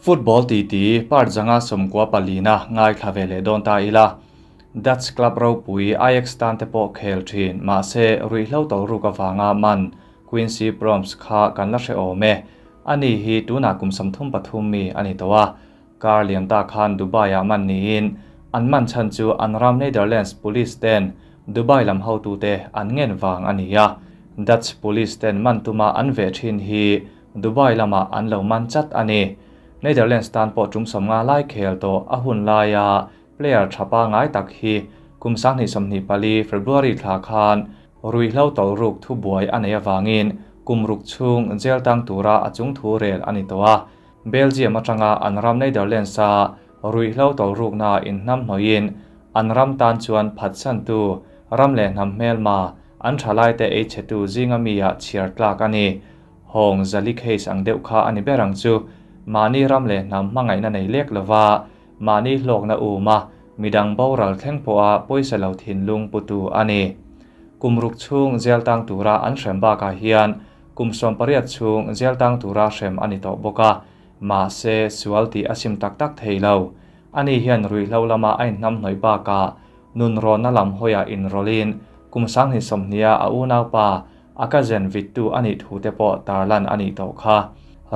Football titi part 5 94 na ngaithla ve leh dawn ta ila. Dutch club ropui Ajax tan te pawh khel thin mahse ruihhlo tawlruk avanga man Quincy Promes kha kan la hre awm e. Ani hi tunah kum 33 mi a ni tawh a. Kar liam ta khan Dubai-ah man niin an man chhan chu an ram Netherlands police ten Dubai lam hotute an ngen vang a ni a. Dutch police ten man tuma an veh thin hi Dubai lamah an lo man chat a ni. Netherlands tan pawh tum 50 lai khel tawh a hun laia player tha pangai tak hi kum 2024 February thla khan ruihhlo tawlruk thubuai a nei awangin kum ruk chhung jail tang tura a chung thu rel a ni tawh a. Belgium atanga an ram Netherlands a ruihhlo tawlruk na inhnam hnawiin an ram tan chuan phatsan tu ram leh hnam hmelma an thalai te ei chhe tu zinga mi ah chhiar tlak a ni. Hawng zali case ang deuh kha a ni ber ang chu. Mahni ram leh hnam hmangaihna nei lek lova mahni hlawkna uma midang boral thleng pawha pawisa lo thinlung putu a ni. Kum ruk chhung jail tang tura an hrem bakah hian kum 18 chhung jail tang tura hrem a ni tawh bawk a. Mahse sual tih a sim tak tak thei lo. Ani hian ruihhlo lama a inhnam hnawih bakah nun rawnna lam hawiah inrawlin kum 20 a unau pa a ka zen vittu a nih thu te pawh tarlan a nih tawh kha.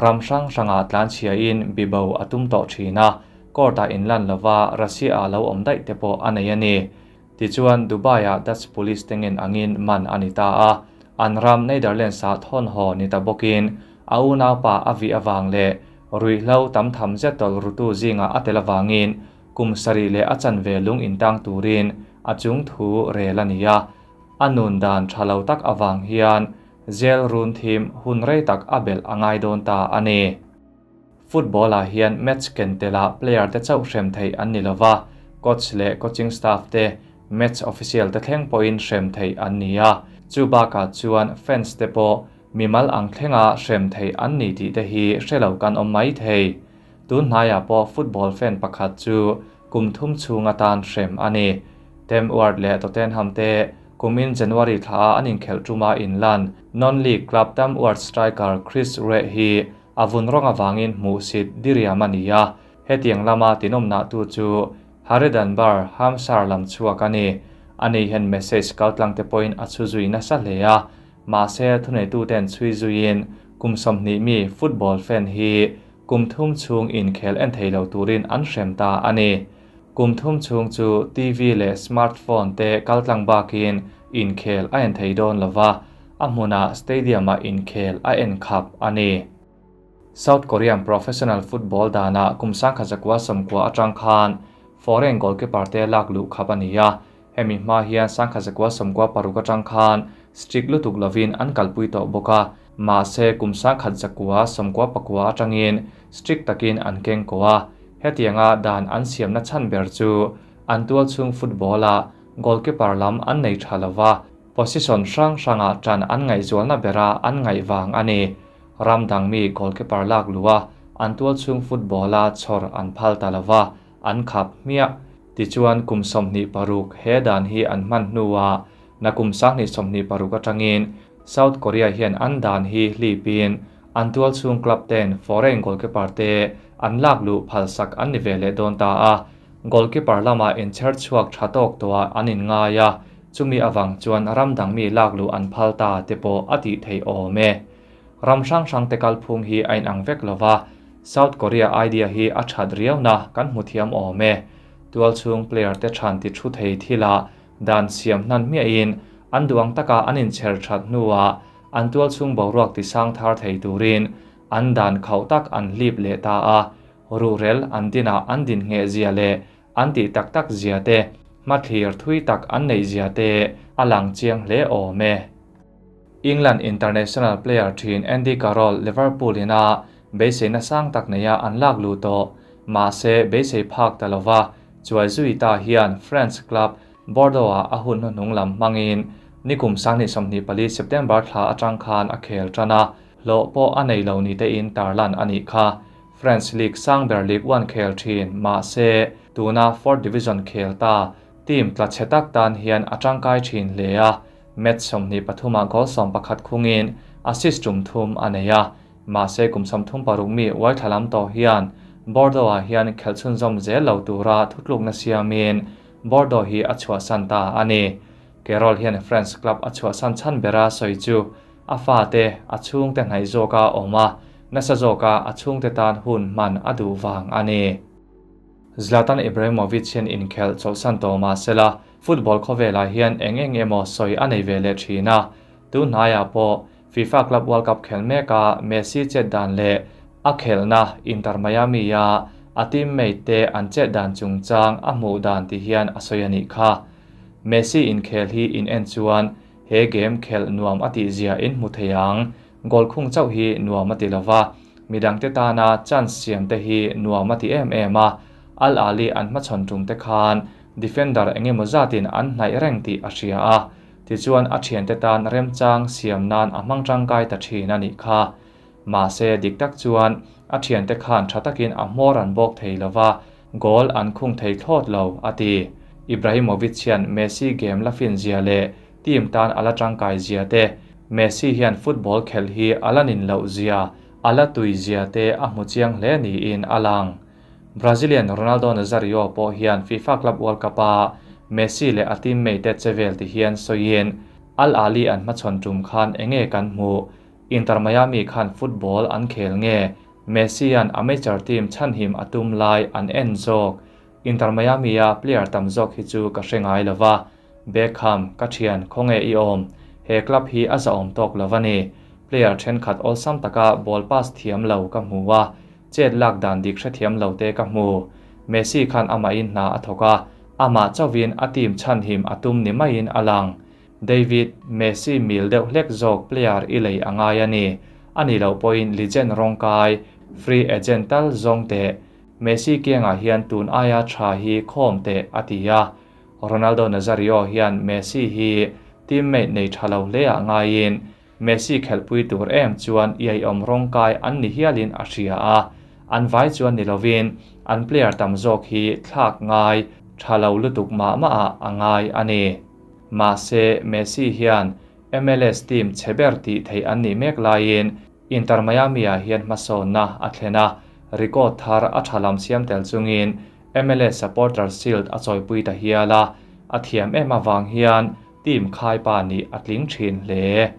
Ram hrang hranga tlan chhia-in bibo a tum tawh thin a, court-ah inlan lova Russia-ah lo awm daih te pawh a nei a ni. Tichuan Dubai-ah Dutch police te ngen angin man a ni ta a. An ram Netherlands-ah thawn haw ni ta bawkin a unau pa a vih avang leh ruihhlo tam tham zet tawlh rutu zingah a tel awangin kum 7 leh a chanve lung intang turin a chung thu rel a ni a. A nun dan tha lo tak awang hian jail run thim hun rei tak a belh a ngai dawn ta a ni. Football-ah hian match ken tela player te chauh hrem thei an ni lova, coach leh coaching staff te match official te thleng pawhin hrem thei an ni a. Chu bakah chuan fans te pawh mimal ang thlenga hrem thei an ni tih te hi hrelo kan awm mai thei. Tun hnaiah pawh football fan pakhat chu kum thum chhung atan hrem a ni. Tamworth leh Tottenham te kumin January thla an inkhelh tuma inlan non-league club Tamworth striker Chris Wray hi a vun rawng awangin hmuh sit diriam a ni a. Hetiang lama tinomna tu chu Harry Dunbar Hampshire lam chhuak a ni. Ani hian message kaltlang te pawhin a chu zui nasa hle a. Mahse thuneitu ten chhui zuiin kum 20 mi football fan hi kum thum chhung inkhel en thei lo turin an hrem ta a ni. Kum thum chhung chu TV leh smartphone te kaltlang bakin inkhel a en thei dawn lova, a hmuna stadium-ah inkhel a en khap a ni. South Korean professional football dana kum 1990 atang khan foreign goalkeeper te lak luh khap a ni a. Hemi hma hian 1996 atang khan strict lutuk lovin an kalpui tawh bawk a. Mahse kum 1999 atangin strict takin an keng ko a. Hetianga dan an siamna chhan ber chu an tual chhung football-ah goalkeeper lam an nei tha lova, position hrang hranga tan an ngaihzualna bera an ngaihwang a ni. Ram dang mi goalkeeper lak lua an tual chhung football-a chhawr an phal ta lova, an khap hmiah. Tichuan kum 26 he dan hi an hman hnuah na kum 2026 atangin South Korea hian an dan hi hlipin an tual chhung club ten foreign goalkeeper te an lak luh phalsak an ni ve leh dawn ta a. Goalkeeper lama inchher chhuak tha tawk tawha an inngai a, chumi awang chuan ram dang mi lak luh an phal ta te pawh a tih thei awm e. Ram hrang hrang te kalphung hi a inang vek lova, South Korea idea hi a that riau na kan hmu thiam awm e. Tual chhung player te than ti thu thei thila dan siam hnan hmiahin an duang taka an inchher that hnuah an tual chhung boruak ti sang thar thei turin an dan khauh tak an hlip leh ta a. Rurel an dina an din nge zia leh an ti tak tak zia te hmathlir thui tak an nei zia te a lang chiang hle awm e. England international player thin Andy Carroll Liverpool ina beiseina sang tak neia an lak lu tawh. Mahse beisei phak ta lova chuai zui ta hian French club Bordeaux-ah a hun hnuhnung lam hmangin nikum 2024 September thla atang khan a khel tan a. Hlawh pawh a nei lo ni te in tarlan a nih kha. French League Sangber League 1 khel thin mahse tuna fourth division khel ta team tla chhe tak tan hian a tangkai thin hle a. Match 23 goal 11 khungin assist tum thum a nei a. Mahse kum 36 mi uai thlalam tawh hian Bordeaux-ah hian khelh chhunzawm zel lo tura thutlukna siamin Bordeaux hi a chhuahsan ta a ni. Carroll hian French club a chhuahsan chhan bera sawi chu a fate a chhungte hnaih zawka awm a, nasa zawka a chhungte tan hun hman a duh vang a ni. Zlatan Ibrahimovic hian inkhelh chawlhsan tawh mah sela, football khawvelah hian eng eng emaw sawi a nei ve leh thin a. Tun hnaiah pawh FIFA Club World Cup khelh meka Messi chet dan leh a khelhna Inter Miami-a a teammate te an chet dan chungchang a hmuh dan ti hian a sawi a nih kha. Messi inkhel hi in en chuan he game khelh nuam a tih zia in hmu thei ang. Goal khung chauh hi nuam a ti lo va, midangte tana chance siam te hi nuam a ti em em a. Al Ahly an hmachhawn tum te khan defender eng emaw zatin an hnaih reng tih a hria a. Tichuan a thiante tan remchang siam nan a hmang tangkai ta thin a nih kha. Mahse dik tak chuan a thiante khan tha takin a hmawr an bawk thei lo va, goal an khung thei thlawt lo, a ti. Ibrahimovic hian Messi game la fin zia leh team tan a la tangkai zia te, Messi hian football khelh hi a la nin loh zia, a la tui zia te a hmu chiang hle niin a lang. Brazilian Ronaldo Nazario pawh hian FIFA Club World Cup-a Messi leh a teammate-te che vel ti hian sawiin, Al Ahly an hmachhawn tum khan enge kan hmuh? Inter Miami khan football an khel nge? Messi-a'n amateur team chhanhim a tum lai an en zawk? Inter Miami-a player tam zawk hi chu ka hre ngai lo va. Beckham, ka thian, khawnge i awm? He club hi a zahawm tawk lo va ni. Player thenkhat awlsam taka ball pass thiam lo ka hmu a. Chet lak dan dik hrethiam lo te ka hmu. Messi khan amahin hna a thawk a, amah chauhin a team chhanhim a tum ni maiin a lang. David, Messi mil deuh hlek zawk player i lei a ngai a ni. A nih loh pawhin legend rawngkai, free agent tal zawng teh. Messi kiangah hian tun aia tha hi khawm teh, a ti a. Ronaldo Nazario hian Messi hi teammate nei tha lo hleah ngaiin Messi khelhpui tur em chuan iaiawm rawngkai an ni hialin a hria a, an vai chuan ni lovin an player tam zawk hi thlak ngai tha lo lutuk mah mah ah a ngai a ni. Mahse, Messi hian MLS team chhe ber tih theih an nih mek laiin Inter Miami ah hian hmasawnna a thlen a, record thar a tha lam siam tel chungin MLS Supporters Shield a chawipui ta hial a, a thiam em avang hian Team khaipa nih a tling thin hle.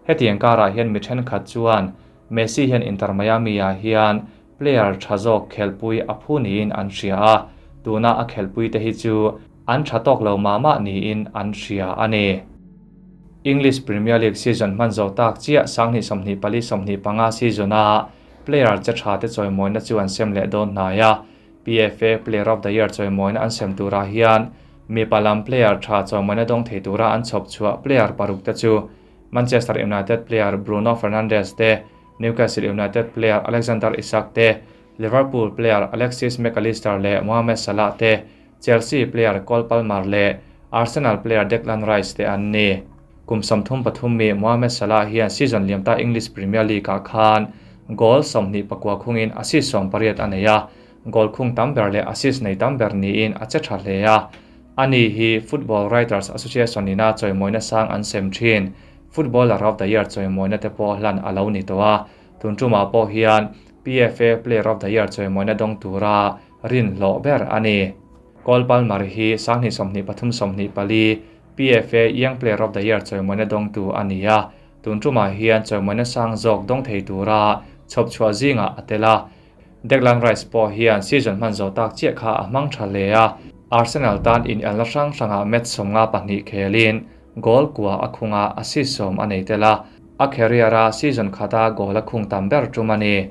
Hetiang karah hian mi thenkhat chuan Messi hian Inter Miami-ah hian player tha zawk khelhpui a phu niin an hria a, tuna a khelhpui te hi chu an tha tawk lo mah mah niin an hria a ni. English Premier League season hman zawh tak chiah 2024 25 season-a player che tha te chawimawina chu an sem leh dawn hnai a, PFA Player of the Year chawimawina an sem turah hian mipa lam player tha chawimawina dawng thei tura an chhawp chhuah player paruk te chu Manchester United player Bruno Fernandes te, Newcastle United player Alexander Isak te, Liverpool player Alexis Mac Allister leh Mohamed Salah te, Chelsea player Cole Palmer leh Arsenal player Declan Rice te an ni. Kum 33 mi Mohamed Salah hian season liamta English Premier League-ah khan goal 29 khungin assist 18 a nei a, goal khung tam ber leh assist nei tam ber niin a che tha hle a. Ani hi Football Writers Association ina chawimawina sang an sem thin. Footballer of the Year chawimawina te pawh hlan a lo ni tawh a. Tun tumah pawh hian PFA Player of the Year chawimawina dawng tura rin hlawh ber a ni. Cole Palmer hi 2023 24 PFA Young Player of the Year chawimawina dawngtu a ni a. Tun tumah hian chawimawina sang zawk dawng thei tura chhawp chhuah zingah a tel a. Declan Rice pawh hian season hman zawh tak chiah kha a hmang tha hle a. Arsenal tan inelna hrang hrangah match 52 khelin goal kua a khunga assist 10 a nei tel a. A career-a season khata goal a khung tam ber tum a ni.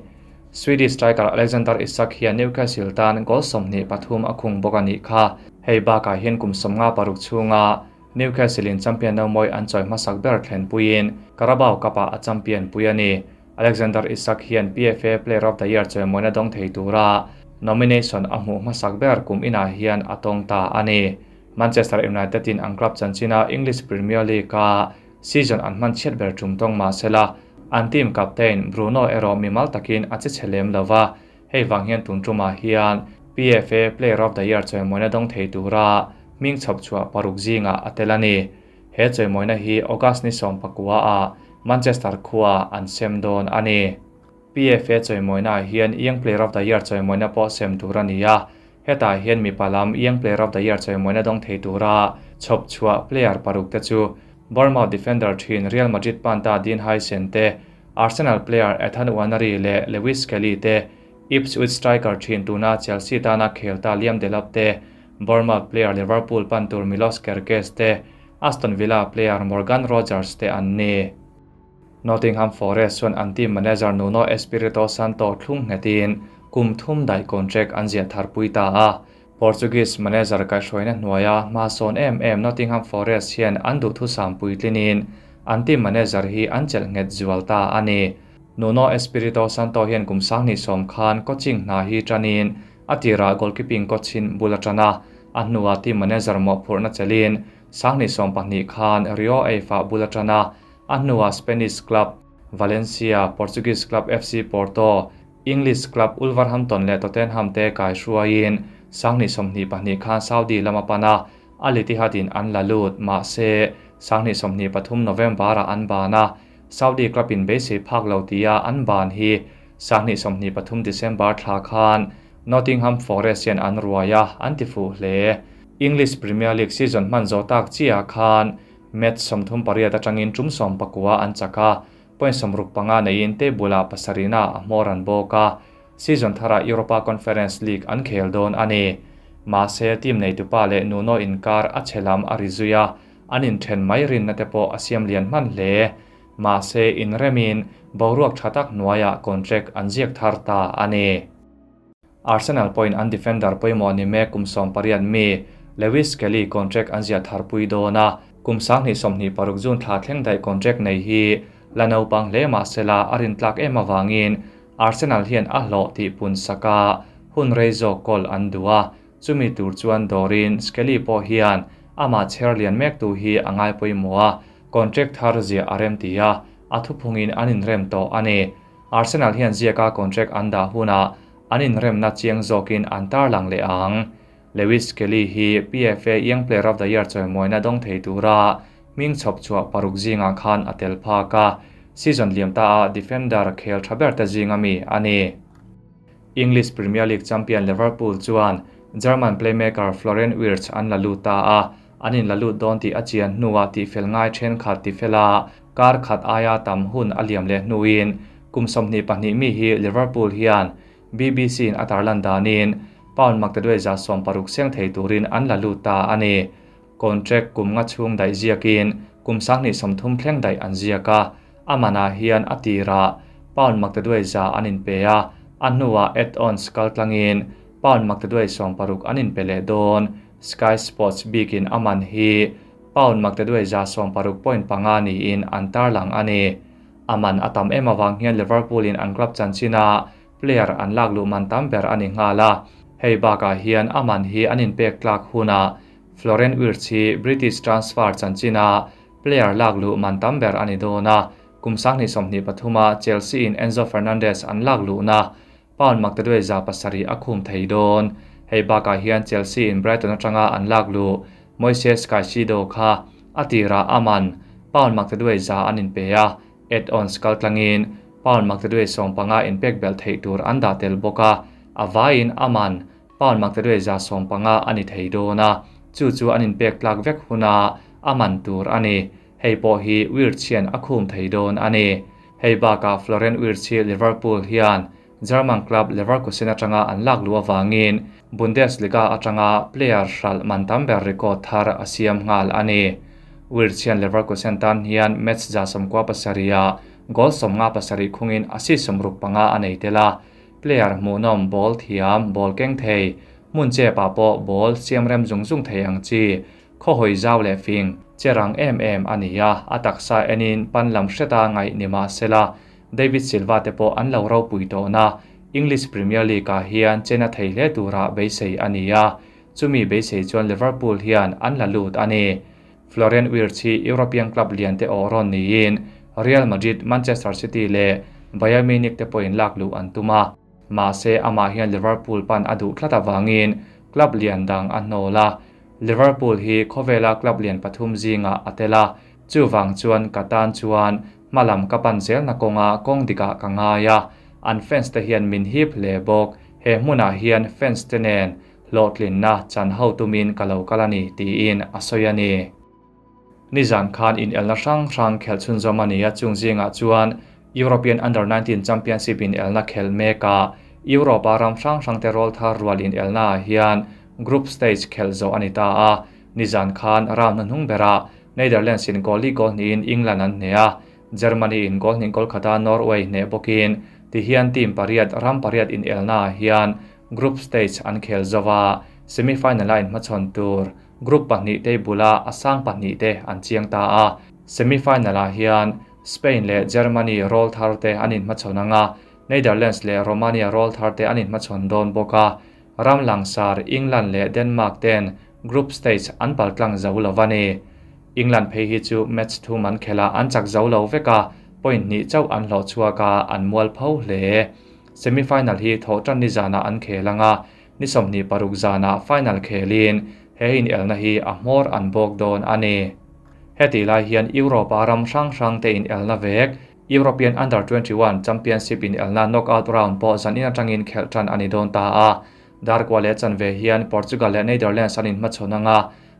Swedish striker Alexander Isak hian Newcastle tan goal 23 a khung bawk a nih kha. Hei bakah hian kum 56 chhunga Newcastle in champion no mawi an chawi hmasak ber thlen puiin Carabao Cup-ah a champion pui a ni. Alexander Isak hian PFA Player of the Year chawimawina dawng thei tura nomination a hmuh hmasak ber kum inah hian a tawng ta a ni. Manchester United in an club chanchina English Premier League-a season an hman chhiat ber tum tawng mah sela, an team captain Bruno erawh mimal takin a che chhe lem lo va. Hei vang hian tun tumah hian PFA Player of the Year chawimawina dawng thei tura hming chhawp chhuah paruk zingah a tel a ni. He chawimawina hi August ni 19 ah Manchester khua an sem dawn a ni. PFA chawimawina ah hian Young Player of the Year chawimawina pawh sem tur a ni a, hetah hian mipa lam Young Player of the Year chawimawina dawng thei tura chhawp chhuah player paruk te chu Bournemouth defender thin Real Madrid panta Dean Huijsen te, Arsenal player Ethan Nwaneri leh Lewis Skelly te, Ipswich striker thin tuna Chelsea tana khel ta Liam Delap te, Bournemouth player Liverpool pan tur Milos Kerkez te, Aston Villa player Morgan Rogers te an ni. Nottingham Forest chuan an team manager Nuno Espirito Santo thlung nghetin kum thum daih contract an ziah thar pui ta a. Portuguese manager kaihhruaina hnuaia hma sawn em em Nottingham Forest hian an duhthusam puitlinin an team manager hi an chelh nghet zual ta a ni. Nuno Espirito Santo hian kum 2010 khan coaching hna hi tanin a tirah goalkeeping coachin bul a tan a, a hnuah team manager mawhphurhna chelin 2012 khan Rio Ave bul a tan a, a hnuah Spanish club Valencia, Portuguese club FC Porto, English club Wolverhampton leh Tottenham te kai hruaiin 2022 khan Saudi lama pana Al Ittihad-in an la lut mahse 2023 November-ah an ban a, Saudi club-in beisei phak lo tia an ban hi 2023 December thla khan Nottingham Forest hian an ruai a, an ti fuh hle. English Premier League season hman zawh tak chiah khan match 38 atangin tum 19 an chak a, point 65 neiin table-ah pasarihna a hmawr an bawk a, season thara Europa Conference League an khel dawn a ni. Mahse team nei tupa leh Nuno inkar a che lam a ri zui a, an inthen mai rinna te pawh a siam lian hman hle. Mahse inremin boruak tha tak hnuaiah contract an ziak thar ta a ni. Arsenal point an defender pawimawh ni mek kum 18 mi Lewis Skelly contract an ziah thar pui dawn a, kum 2026 June thla thleng daih contract nei hi la naupang hle mahsela a rin tlak em awangin Arsenal hian a hlawh tih pun saka hun rei zawk kawl an duh a, chumi tur chuan dawrin Skelly pawh hian amah chher lian mek tu hi a ngai pawimawh a, contract thar ziah a rem ti a, a thuphungin an inrem tawh a ni. Arsenal hian ziaka contract an dah hunah an inremna chiang zawkin an tarlang leh ang. Lewis Skelly hi PFA Young Player of the Year chawimawina dawng thei tura hming chhawp chhuah paruk zingah khan a tel phak a, season liam ta a defender khel tha ber te zinga mi a ni. English Premier League champion Liverpool chuan German playmaker Florian Wirtz an la lut ta a, an in la lut dawn tih a chian hnuah tih fel ngai then khat ti fela kar khat aia tam hun a liam leh hnuin kum 22 mi hi Liverpool hian BBC in a tarlan danin pound maktaduai za 60 seng thei turin an la lut ta a ni. Contract kum nga chhung daih ziakin kum 2030 thleng daih an ziak a, amana hian a tira pound maktaduai za an in pe a, a hnuah add-ons kaltlangin pound maktaduai 60 an in pe leh dawn. Sky Sports bikin aman hi pound maktaduai za 60.5 niin an tarlang a ni. Aman atam em awang hian Liverpool in an club chanchina player an lak lu man tam ber ani nghala. Hei bakah hian aman hi an in pek tlak huna Florian Wirtz hi British transfer chanchina player lak lu man tam ber ani dawna kum 2023 Chelsea in Enzo Fernandez an lak lu na pound maktaduai za 7 a khum thei dawn. Hei bakah hian Chelsea in Brighton atanga an lak lu Moises Caicedo kha atira aman pound maktaduai za an in pe a, add-ons kaltlangin pound maktaduai 15 in pek bel thei tur an dah tel bawk a, awain aman pound maktaduai za 15 ani thei dawn a, chu chu an in pek tlak vek huna aman tur ani. Hei pawh hi Wirtz hian a khum thei dawn ani. Hei bakah Florian Wirtz hi Liverpool hian German club Leverkusen atanga an lak lu awangin Bundesliga atanga player hral man tam ber record thar a siam nghal ani. Wirtz hian Leverkusen tan hian match za 97 goal 57 khungin assist 65 a nei tela, player hmuhnawm ball thiam ball keng thei mun che pa pawh ball siam rem zung zung thei ang chi khaw hawi zau leh fing cherang em em ani a, a taksa enin pan lam hreta ngai nima sela David Silva te pawh an lo ro pui tawh na English Premier League ah hian chena thei hle tura beisei ani a, chumi beisei chuan Liverpool hian an la lut ani. Florian Wirtz hi European club lian te awh rawn niin Real Madrid, Manchester City leh Bayern Munich te pawhin lak luh an tum a, mahse amah hian Liverpool pan a duh tlat awangin club lian dang a hnawl a. Liverpool hi khawvela club lian pathum zingah a tel a, chuwang chuan ka tan chuan hmalam ka pan zel na kawnga kawng dikah ka ngai a, An fans te hian min hip hle bawk. He hmunah hian fans te nen hlawhtlinna chan ho tumin ka lo kal a ni, tiin a sawi a ni. Nizan khan inelna hrang hrang khelh chhunzawm a ni a, chung zingah chuan European Under 19 Championship inelna khelh mekah Europe-a ram hrang hrangte rawl thar rual inelnaah hian Group Stage khelh zawh a ni ta a. Nizan khan round hnuhnung berah Netherlands in goal li goal hnihin England an hneh a, Germany in goal hnih goal khata Norway hneh bawkin tihian team pariat ram pariat inelnaah hian Group Stage an khel zo a, semi-final a inhmachhawn tur Group pahnihte bula a sang pahnihte an chiang ta a. Semi-final ah hian Spain leh Germany rawl thar te an inhmachhawn ang a, Netherlands leh Romania rawl thar te an inhmachhawn dawn bawk a. Ram langsar England leh Denmark ten Group Stage an paltlang zo lo a ni. England phei hi chu match thum an khelh a, an chak zo lo vek a, point hnih chauh an hlawh chhuak a, an mual pho hle. Semi-final hi thawhtan ni zanah an khel ang a, ni 26 zanah final khelin he inelna hi a hmawr an bawk dawn a ni. Hetih lai hian Europe-a ram hrang hrangte inelna vek European Under 21 Championship inelna knockout round pawh zanin atangin khelh tan a ni dawn ta a. Dar kua leh chanve hian Portugal leh Netherlands an inhmachhawn ang a,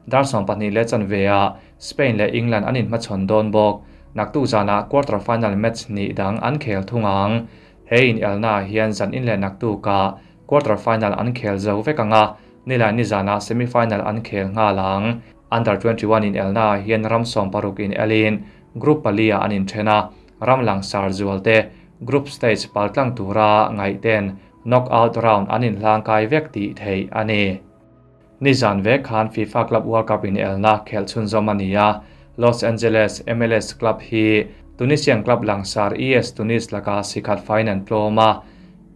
dar 12 leh chanveah Spain leh England an inhmachhawn dawn bawk. Naktuk zanah quarter final match hnih dang an khel thung ang. He inelnaah hian zanin leh naktukah quarter final an khel zo vek ang a, nilai nizanah semi final an khel nghal ang. Under 21 inelnaah hian ram 60 inelin group pali ah an inthen a, ram langsar zualte group stage paltlang tura ngaihten knockout round an inhlangkai vek tih theih a ni. Nizan vek khan FIFA Club World Cup inelna khelh chhunzawm a ni a, Los Angeles MLS club hi Tunisian club langsar ES Tunis lakah sikhat faiin an tlawm a,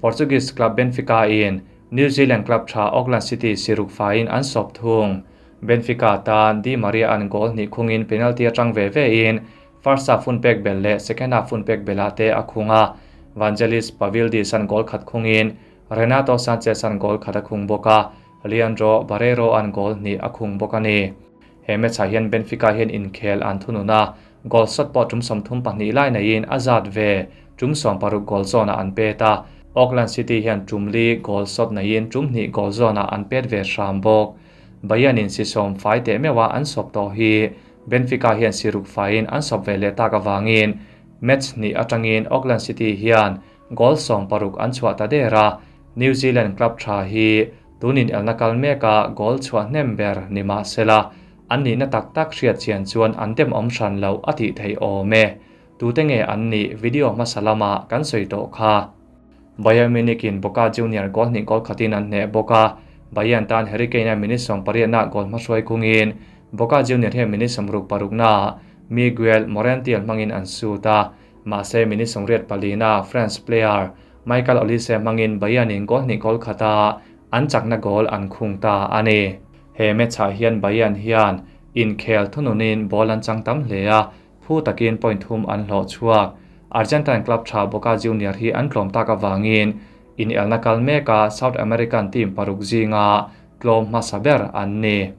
Portuguese club Benfica in New Zealand club tha Auckland City siruk faiin an sawp thung. Benfica tan Di Maria an goal hnih khungin penalty atang ve ve in first half hun pek belh leh second half hun pek belhah te a khung a, Vangelis Pavlidis an goal khat khungin Renato Sanches an goal khat a khung bawk a, Leandro Barreiro an goal hnih a khung bawk a ni. He match-ah hian Benfica hian inkhel an thunun a, goal shot pawh tum 32 lai neiin a zat ve tum 60 goal zawnah an pet a, Auckland City hian tum li goal shot neiin tum hnih goal zawnah an pet ve hram bawk. Bayern-in si sawm fai teh meuha an sawp tawh hi Benfica hian si ruk faiin an sawp ve leh tak avangin match hnih atangin Auckland City hian goal 60 an chhuah ta der a, New Zealand club tha hi tunin elna kal meka goal chhuah hnem ber ni mahsela an nihna tak tak hriat chian chuan an dem awm hran lo a tih theih awm e. Tute nge an nih video hmasa lama kan sawi tawh kha. Bayern Munich in Boca Junior goal hnih goal khatin an hneh bawk a, Bayern tan Harry Kane a minute 18 na goal hmahruai kungin Boca Junior hian minute 66 na Miguel Morentiel hmangin an shoot a, mahse minute 84 na France player Michael Olise hmangin Bayern in goal hnih goal khata an chakna goal an khung ta a ni. He match-ah hian Bayern hian inkhel thununin ball an chang tam hle a, phu takin point thum an hlawh chhuak. Argentine club tha Boca Junior hi an tlawm tak awangin inelna kal meka South American team paruk zinga tlawm hmasa ber an ni.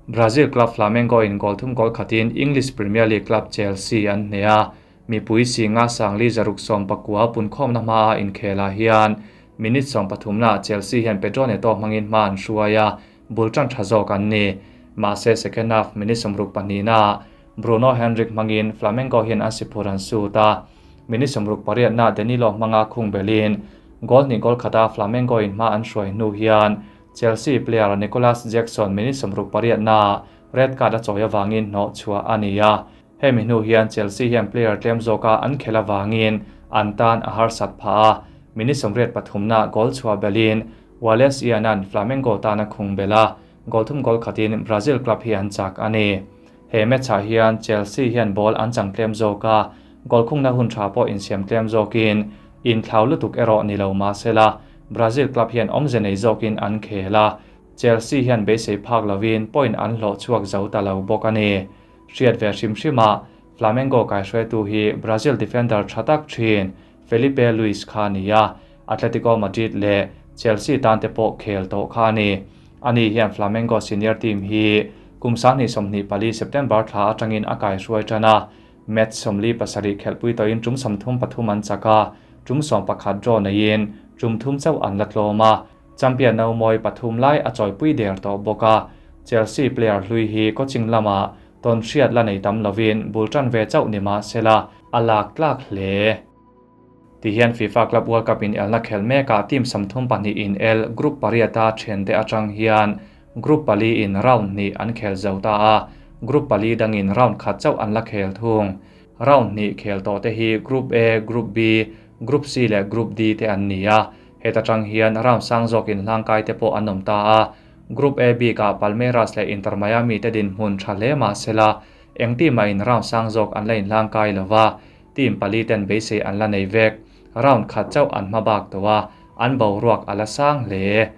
Brazil club Flamengo in goal thum goal khatin English Premier League club Chelsea an hneh a, mipui singa sangli zaruk sawm pakua punkhawmna hmaa inkhelah hian minute 13 na Chelsea hian Pedro Neto hmangin hma an hruai a, bul tan tha zawk an ni. Mahse second half minute 62 na Bruno Henrique hmangin Flamengo hian an siphur an shoot a, minute 68 na Danilo hmanga khung belin goal hnih goal khata Flamengo in hma an hruai hnu hian Chelsea player Nicolas Jackson minute 68 na red card a chawi awangin hnawh chhuah a ni a. Hemi hnu hian Chelsea hian player tlem zawka an khel awangin an tan a harsat pha a, minute 83 na goal chhuah belin Wallace Ianan Flamengo tan a khung bela, goal thum goal khatin Brazil club hi an chak a ni. He match-ah hian Chelsea hian ball an chang tlem zawka, goal khungna hun tha pawh insiam tlem zawkin inthlau lutuk erawh ni lo mahsela Brazil club hian awmze nei zawkin an khel a, Chelsea hian beisei phak lovin point an hlawh chhuak zo ta lo bawk a ni. Hriat ve hrim hrima Flamengo kai hruaitu hi Brazil defender tha tak thin Felipe Luis kha ni a, Atletico Madrid leh Chelsea tan te pawh khel tawh kha a ni. Ani hian Flamengo senior team hi kum 2024 September thla atangin a kai hruai tan a, match 47 khelhpui tawhin tum 33 an chak a, tum 11 draw neiin tum thum chauh an la tlawm a, champion nomawi pathum lai a chawipui der tawh bawk a. Chelsea player hlui hi coaching lamah tawn hriat la nei tam lovin bul tan ve chauh ni mah sela a lak tlak hle. Ti hian FIFA Club World Cup in elna khel mekah team 32 in el group pariata then te atang hian group pali in round hnih an khel zo ta a, group pali dangin round khat chauh an la khel thung. Round hnih khel tawh te hi Group A, Group B, Group C leh Group D te an ni a, heta tang hian round sang zawkin hlangkai te pawh an awm ta a. Group A bikah Palmeiras leh Inter Miami te dinhmun tha hle mah sela eng team ah in round sang zawk an la inhlangkai lova, team pali ten beisei an la nei vek. Round khat chauh an hma bak tawh a, an boruak a la sang hle.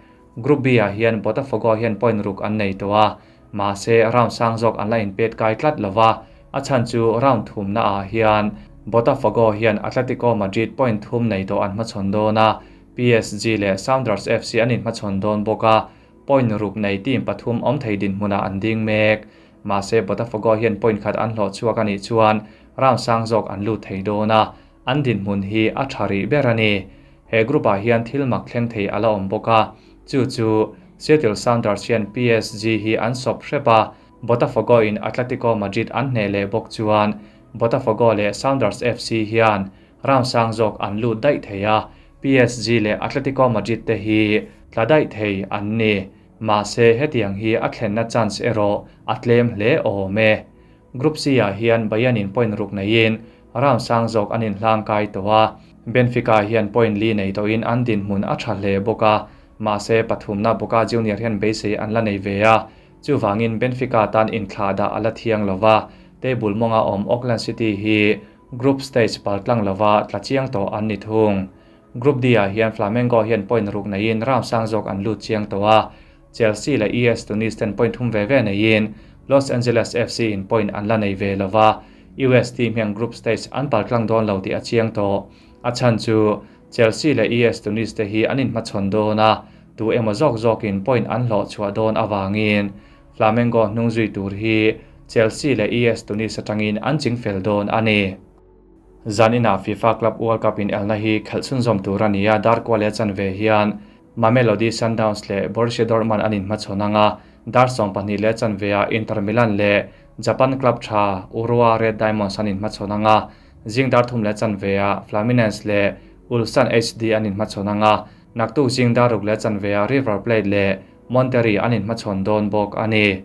Group B ah hian Botafogo hian point ruk an nei tawh a, mahse round sang zawk an la inpet kai tlat lova, a chhan chu round thumna ah hian Botafogo hian Atletico Madrid point thum nei tawh an hmachhawn dawn a, PSG leh Sounders FC an inhmachhawn dawn bawk a, point ruk nei team pathum awm thei dinhmunah an ding mek. Mahse Botafogo hian point khat an hlawh chhuak a nih chuan round sang zawk an lut thei dawn a, an dinhmun hi a tha rih ber a ni. He group ah hian thil mak thleng thei a la awm bawk a, chu chu Seattle Sounders hian PSG hi an sawp hrep a, Botafogo in Atletico Madrid an hneh leh bawk chuan Botafogo leh Sounders FC hian round sang zawk an lut daih thei a, PSG leh Atletico Madrid te hi tla daih thei an ni. Mahse hetiang hi a thlenna chance erawh a tlem hle awm e. Group C ah hian Bayern in point ruk neiin round sang zawk an inhlangkai tawh a, Benfica hian point li nei tawhin an dinhmun a tha hle bawk a, mahse pathumna Boca Junior hian beisei an la nei ve a, chuvangin Benfica tan inthlah dah a la thiang lova, table mawnga awm Auckland City hi group stage paltlang lova tla chiang tawh an ni thung. Group D ah hian Flamengo hian point ruk neiin round sang zawk an lut chiang tawh a, Chelsea leh ES Tunis ten point thum ve ve neiin Los Angeles FC in point an la nei ve lova, US team hian group stage an paltlang dawn lo tih a chiang tawh. A chhan chu Chelsea leh ES Tunis te hi an inhmachhawn dawn a, tu emaw zawk zawkin point an hlawh chhuah dawn avangin Flamengo hnung zui tur hi Chelsea leh ES Tunis atangin an ching fel dawn a ni. Zan inah FIFA Club World Cup in elna hi khelh chhunzawm tur a ni a, dar kual leh chanve hian Mamelodi Sundowns leh Borussia Dortmund an inhmachhawn ang a, dar 12 leh chanveah Inter Milan leh Japan club tha Urawa Red Diamonds an inhmachhawn ang a, zing dar thum leh chanveah Fluminense leh Ulsan HD an inhmachhawn ang a, naktuk zing dar ruk leh chanveah River Plate leh Monterrey an inhmachhawn dawn bawk a ni.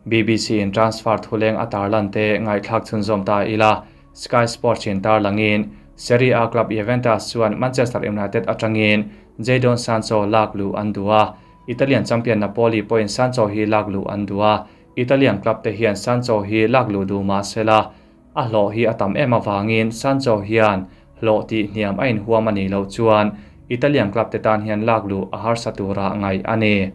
BBC in transfer thuleng a tarlan te ngaihthlak chhunzawm ta ila, Sky Sports in tarlangin Serie A club Juventus chuan Manchester United atangin Jadon Sancho lak luh an duh a, Italian champion Napoli pawhin Sancho hi lak luh an duh a, Italian club te hian Sancho hi lak luh duh mah sela, a hlawh hi a tam em avangin Sancho hian hlawh tih hniam a inhuam a nih loh chuan Italian club te tan hian lak luh a harsa tura ngaih a ni.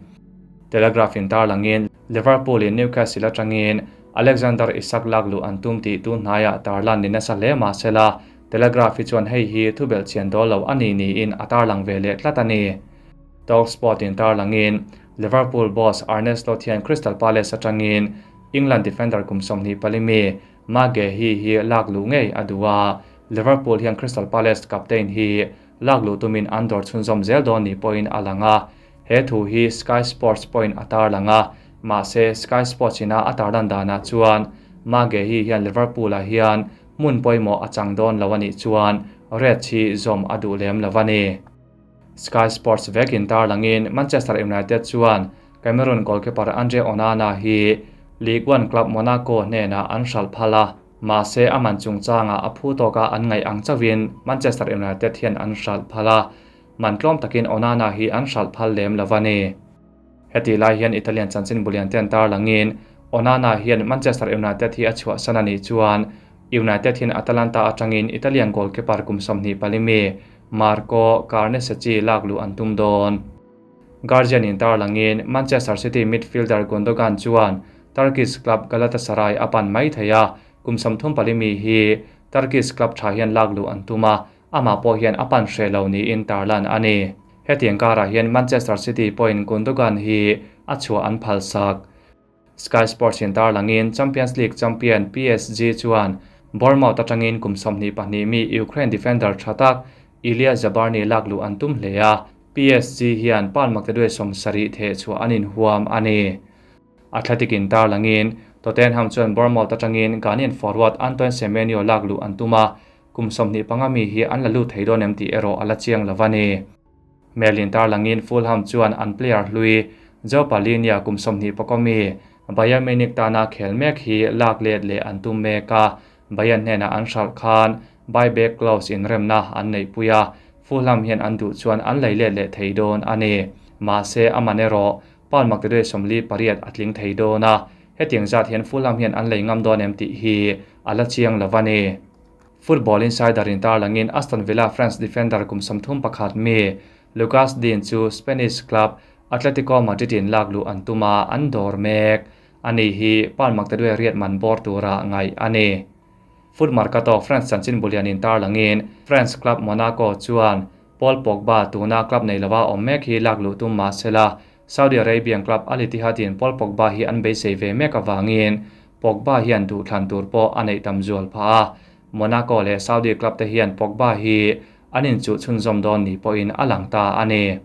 Telegraph in tarlangin Liverpool in Newcastle atangin Alexander Isak lak luh an tum tih tun hnaiah tarlan ni nasa hle mah sela, Telegraph hi chuan hei hi thubelh chian dawl lo a ni niin a tarlang ve leh tlat a ni. Talksport in tarlangin Liverpool boss Arne Slot hian Crystal Palace atangin England defender kum 24 mi Marc Guehi hi lak luh ngei a duh a, Liverpool hian Crystal Palace captain hi lak luh tumin an dawr chhunzawm zel dawn ni pawhin a lang a. He thu hi Sky Sports pawhin a tarlang a, mahse Sky Sports ina a tarlan danah chuan Marc Guehi hian Liverpool ah hian hmun pawimawh a chang dawn lo a nih chuan Reds hi zawm a duh lem lo a ni. Sky Sports vekin tarlangin Manchester United chuan Cameroon goalkeeper Andre Onana hi Ligue 1 club Monaco hnenah an hralh phal a, mahse a man chungchangah a phu tawka an ngaih ang chauhin Manchester United hian an hralh phal a, man tlawm takin Onana hi an hralh phal lem lo a ni. Heti lai hian Italian chanchin bulian te an tarlangin Onana hian Manchester United hi a chhuahsan a nih chuan United hian Atalanta atangin Italian goalkeeper kum 24 mi Marco Carnesecchi lak luh an tum dawn. Guardian in tarlangin Manchester City midfielder Gundogan chuan Turkish club Galatasaray a pan mai thei a, kum 34 mi hi Turkish club tha hian lak luh an tum a, amah pawh hian a pan hre lo niin tarlan a ni. Hetiang karah hian Manchester City pawhin Gundogan hi a chhuah an phal sak. Sky Sports in tarlangin Champions League champion PSG chuan Bournemouth atangin kum 22 mi Ukraine defender tha tak. Illia Zabarnyi lakluh an tum hle a, PSG hian pound maktaduai 70 theh chhuah an inhuam a ni. Athletic in tarlangin Tottenham chuan Bournemouth atangin Ghanaian forward Antoine Semenyo lakluh an tum a, kum 25 mi hi an la lut thei dawn em tih erawh a la chiang lo a ni. Mail in tarlangin Fulham chuan an player hlui Joe Palhinha kum 24 mi Bayern Munich tana khel mek hi lak let leh an tum mek a, Bayern hnenah an hralh khan buyback clause in remna an neih pui a, Fulham hian an duh chuan an lei let leh thei dawn a ni. Mahse a man erawh pound maktaduai 58 a tling thei dawn a, hetiang zat hian Fulham hian an lei ngam dawn em tih hi a la chiang lo a ni. Football Insider in tarlangin Aston Villa France defender kum 31 mi Lucas Digne chu Spanish club Atletico Madrid in lakluh an tum a, an dawr mek. Ani hi pound maktaduai 8 man bawr tura ngaih a ni. Foot Mercato France chanchin bulian in tarlangin France club Monaco chuan Paul Pogba tuna club nei lova awm mek hi lakluh tum mahsela Saudi Arabian club Al Ittihad in Paul Pogba hi an beisei ve mek awangin Pogba hian duh thlan tur pawh a neih tam zual phah a. Monaco leh Saudi club te hian Pogba hi an inchuh chhunzawm dawn ni pawhin a lang ta a ni.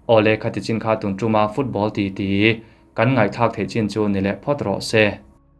Awle khati chin kha tun tuma football ti ti kan ngaihthlak theih chin chu ni leh phawt rawh se.